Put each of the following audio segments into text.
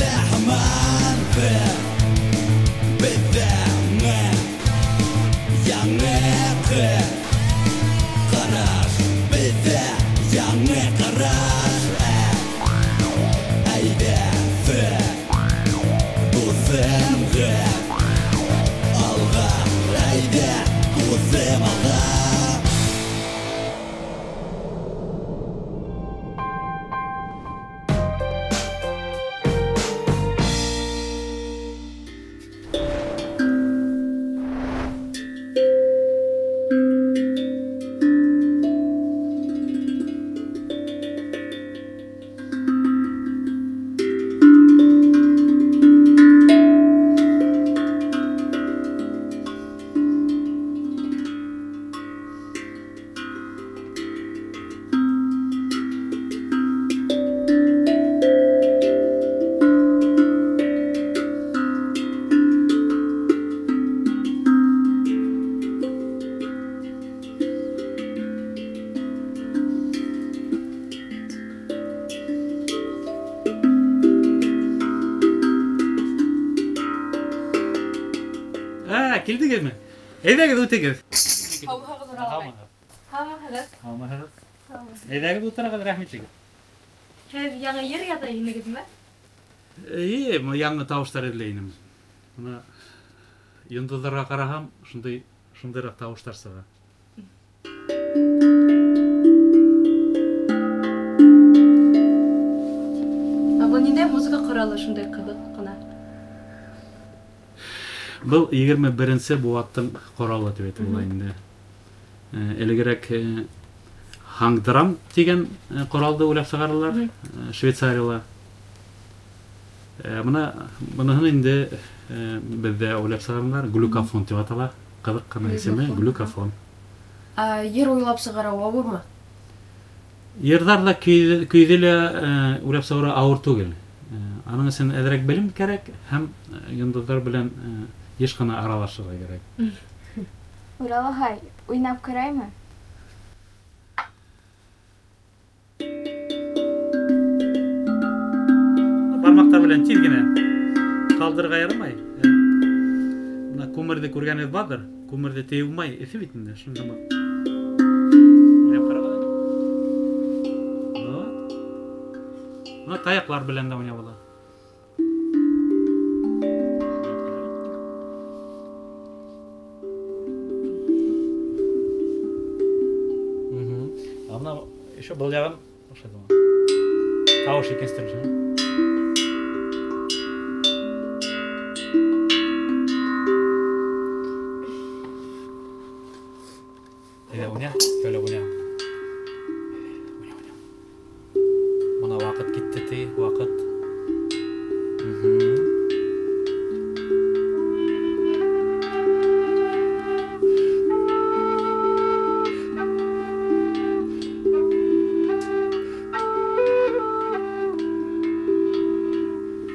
Килә һаман беҙҙең яңы ҡараш, беҙҙә яңы ҡараш. Әйҙә, дуҫым, алға, әйҙә, дуҫым, алға. Килдегеҙме? Әйҙәгеҙ, үтегеҙ. Һаумыһығыҙ, Урал ағай. Һаумыһығыҙ. Һаумыһығыҙ. Әйҙәгеҙ, ултырығыҙ, рәхим итегеҙ. Һеҙ яңы йыр яҙа инегеҙме? Эйе, яңы тауыштар эҙләй инем. Бына йондоҙҙарға ҡараһам, шундайыраҡ тауыштар сыға. Ә был ниндәй музыка ҡоралы шундай ҡыҙыҡ ҡына? Был 21-нсе быуаттың ҡоралы тип әйтеп була инде. Элегерәк хангдрам тигән ҡоралды уйлап сығаралар Швейцарияла. Бына быныһын инде беҙҙә уйлап сығарҙылар, глюкофон тип атала. Ҡыҙыҡ ҡына исеме глюкофон. Ә йыр уйлап сығарыу ауырмы? Йырҙар ҙа көйҙө лә уйлап сығарыу ауыр түгел. Аның өсөн әҙерәк белем кәрәк һәм йондоҙҙар белән йыш ҡына аралашырға кәрәк. Урал ағай, уйнап ҡараймы? Бармаҡтар белән тиҙ генә ҡалдырырға ярамай. Бына күмерҙе күргәнегеҙ барҙыр. Күмерҙе тейеү булмай, эҫе бит инде, шунда бak. Уйнап ҡарағыҙ әле. Бына таяҡлар белән дә уйнап була. Еще был яғын тауыш икенсе төрлө. Әйҙә, уйна, көлә уйна. Уйна, уйна. Бына ваҡыт китте ти, ваҡыт.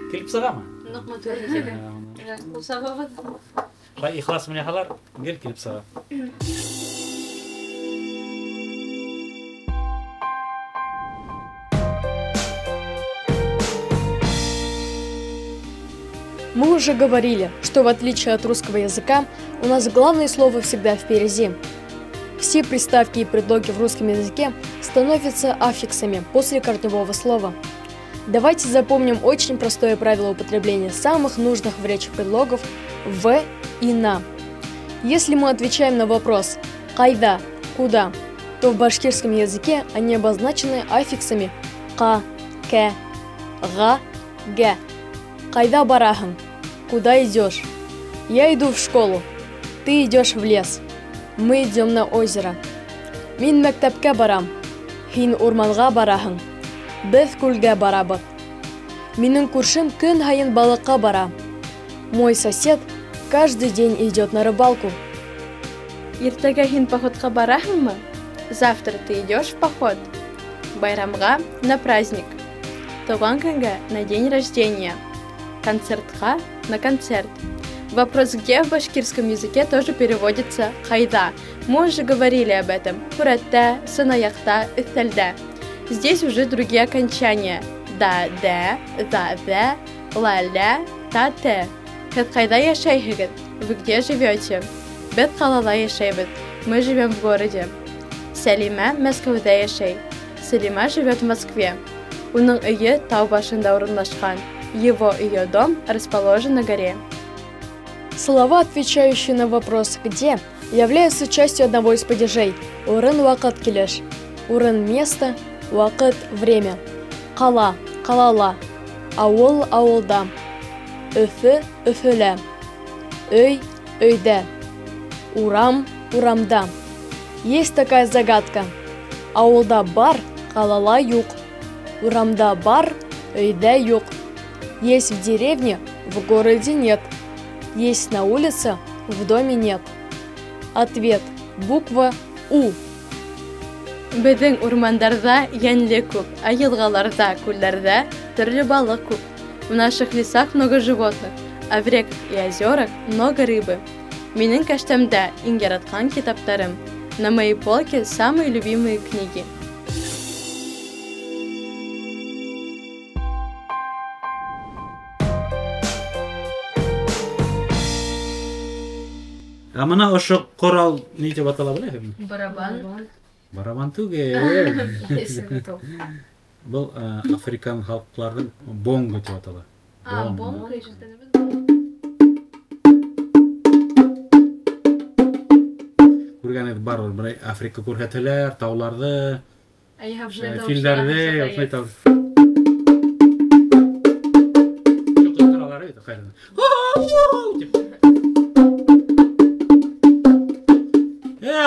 Килеп сығамы? Ныҡ матур икән. Ҡул сабабыҙ. Шулай ихлас уйнаһалар, гел килеп сыға. Мы уже говорили, что в отличие от русского языка, у нас главное слово всегда впереди. Все приставки и предлоги в русском языке становятся аффиксами после корневого слова. Давайте запомним очень простое правило употребления самых нужных в речи предлогов «в» и «на». Если мы отвечаем на вопрос «кайда», «куда», то в башкирском языке они обозначены аффиксами «ка», «кэ», «га», «гэ». «Кайда бараһың?» «Куда идешь?» «Я иду в школу». «Ты идешь в лес». «Мы идем на озеро». «Мин мәктәпкә барам». «Һин урманға бараһың». «Беҙ күлгә барабыҙ». «Минең күршем көн һайын балыҡҡа бара». «Мой сосед каждый день идет на рыбалку». Иртәгә һин походҡа бараһыңмы? Завтра ты идешь в поход. Байрамға на праздник. Тыуған көнгә на день рождения. Концертҡа на концерт. Вопрос «где» в башкирском языке тоже переводится «хайда». Мы уже говорили об этом. Һүрәттә, сынаяҡта, өҫтәлдә. Здесь уже другие окончания. Да, дә, да, дә, Ла, лә, та, тә. Һеҙ ҡайҙа йәшәйһегеҙ? Вы где живете? Беҙ ҡалала йәшәйбеҙ. Мы живем в городе. Сәлимә Мәскәүҙә йәшәй. Сәлимә живет в Москве. Уның өйө тау башында урынлашҡан. Его ее дом расположен на горе. Слова, отвечающие на вопрос «где», являются частью одного из падежей – урын ваҡыт килеш. Урын – место, ваҡыт – время. Ҡала – ҡалала, ауыл – ауылда, Өфө – Өфөлә, өй – өйҙә, урам – урамда. Есть такая загадка. Ауылда бар, ҡалала юҡ. Урамда бар, өйҙә юҡ. Есть в деревне, в городе нет. Есть на улице, в доме нет. Ответ. Буква У. Беҙҙең урмандарҙа йәнлек күп, ә йылғаларҙа, күлдәрҙә төрлө балыҡ күп. В наших лесах много животных, а в реках и озерах много рыбы. Минең кәштәмдә иң яратҡан китаптарым. На моей полке самые любимые книги. Ә мына ошо ҡорал ни тип атала, беләһегеҙме? Барабан. Барабан түгел. Был африкан халыҡтарҙың бонго тип атала. А, бонго. Күргәнегеҙ барҙыр, бына Африка күрһәтәләр, тауларҙы, филдәрҙе, ошолай тау. Торалар бит, ҡайҙан? Тип.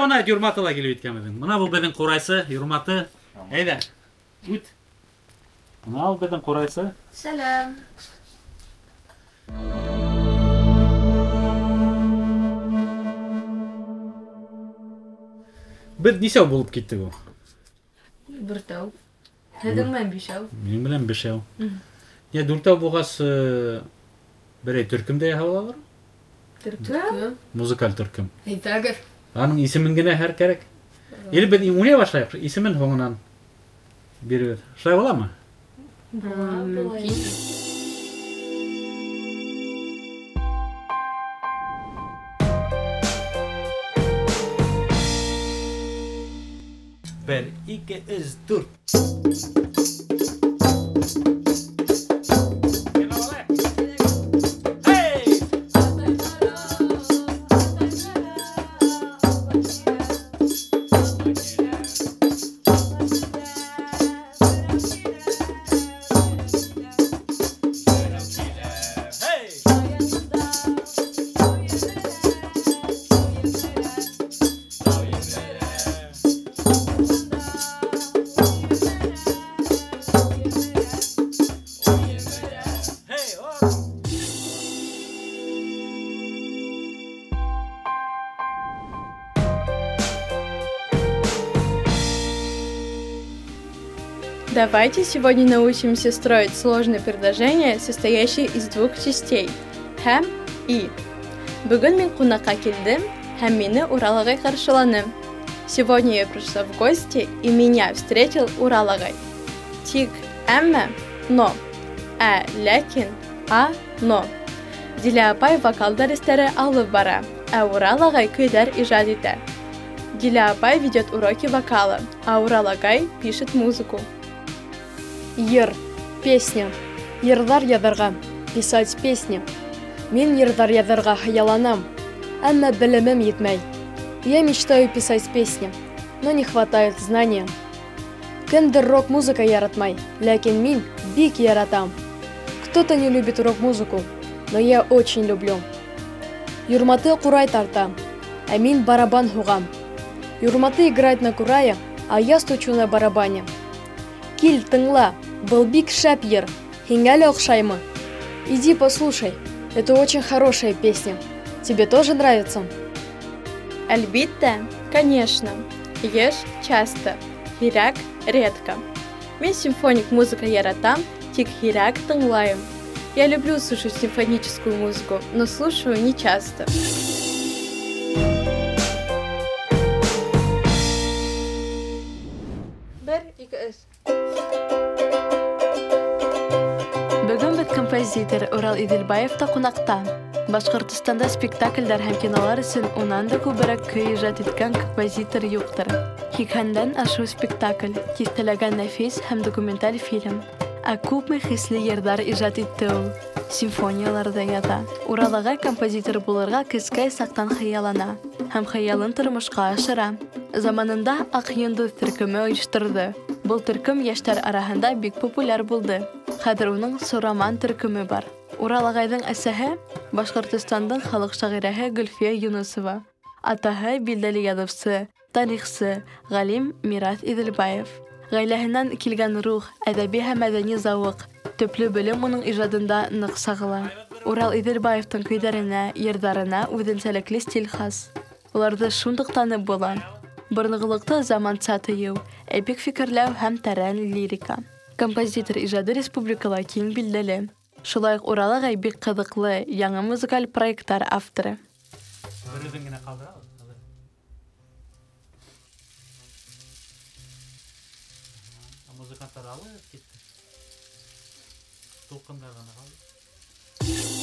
Бына Юрматы ла килеп еткән беҙҙең. Бына был беҙҙең ҡурайсы, Юрматы. Әйҙә, үт. Бына ул беҙҙең ҡурайсы. Сәләм. Беҙ нисәү булып киттек ул? Дүртәү. Һеҙҙең менән бишәү. Минең менән бишәү. Йә, дүртәү булғас, берәй төркөм дә яһап алалар? Төркөм. Музыкаль төркөм. Әйҙәгеҙ. Аның исемен генә һәр кәрәк. Или беҙ уйнай башлайыҡ, исемен һуңынан бирәбеҙ. Шулай буламы? Була. Бер, ике, өс, дүрт. Давайте сегодня научимся строить сложные предложения, состоящие из двух частей – һәм и. Бөгөн мин ҡунаҡҡа килдем һәм мине Урал ағай ҡаршыланы. Сегодня я пришла в гости, и меня встретил Урал ағай. Тик, әммә, но, ә, ләкин, а, но. Диля апай вокал дәрестәре алып бара, ә Урал ағай көйҙәр ижад итә. Диля апай ведет уроки вокала, а Урал ағай пишет музыку. Йыр, песня. Йырҙар яҙырға, писать песни. Мин йырҙар яҙырға хыялланам, әммә белемем етмәй. Я мечтаю писать песни, но не хватает знания. Кемдер рок-музыка яратмай, ләкин мин бик яратам. Кто-то не любит рок-музыку, но я очень люблю. Юрматы ҡурай тарта, ә мин барабан һуғам. Юрматы играет на курае, а я стучу на барабане. Кил, тыңла, был бик шәп йыр, һиңә лә оҡшаймы? Иди послушай, это очень хорошая песня. Тебе тоже нравится? Әлбиттә, конечно. Йыш часто, һирәк редко. Мин симфоник музыка яратам, тик һирәк тыңлайым. Я люблю слушать симфоническую музыку, но слушаю не часто. Бер, ике, өс. Бөгөн беҙ композитор Урал Иҙелбаевта ҡунаҡта. Башҡортостанда спектаклдәр һәм кинолар өсөн унан да күберәк көй ижад иткән композитор юҡтыр. 80-дән ашыу спектакль, тиҫтәләгән нәфис һәм документаль фильм. Ә күпме хисле йырҙар ижад итте ул. Симфониялар ҙа яҙа. Урал ағай композитор булырға кескәй саҡтан хыяллана һәм хыялын тормошҡа ашыра. Заманында Аҡ йондоҙ төркөмө ойошторҙо. Был төркөм йәштәр араһында бик популяр булды. Хәҙер уның Сураман төркөмө бар. Урал ағайҙың әсәһе Башҡортостандың халыҡ шағирәһе Гөлфиә Юнысова. Атаһы билдәле яҙыусы, тарихсы, ғалим Мираҫ Иҙелбаев. Ғаиләһенән килгән рух, әҙәби һәм мәҙәни зауыҡ, төплө белем уның ижадында ныҡ сағыла. Урал Иҙелбаевтың көйҙәренә, йырҙарына үҙенсәлекле стиль хас. Уларҙы шундуҡ танып була. Боронғолоҡто заманса тыйыу, эпик фекерләү һәм тәрән лирика. Композитор ижады республикала киң билдәле. Шулай уҡ Урал ағай бик ҡыҙыҡлы яңы музыкаль проекттар авторы. Бер үҙен генә ҡалдырабыҙ. Музыканттар алып китте. Тулҡындар ғына ҡалды.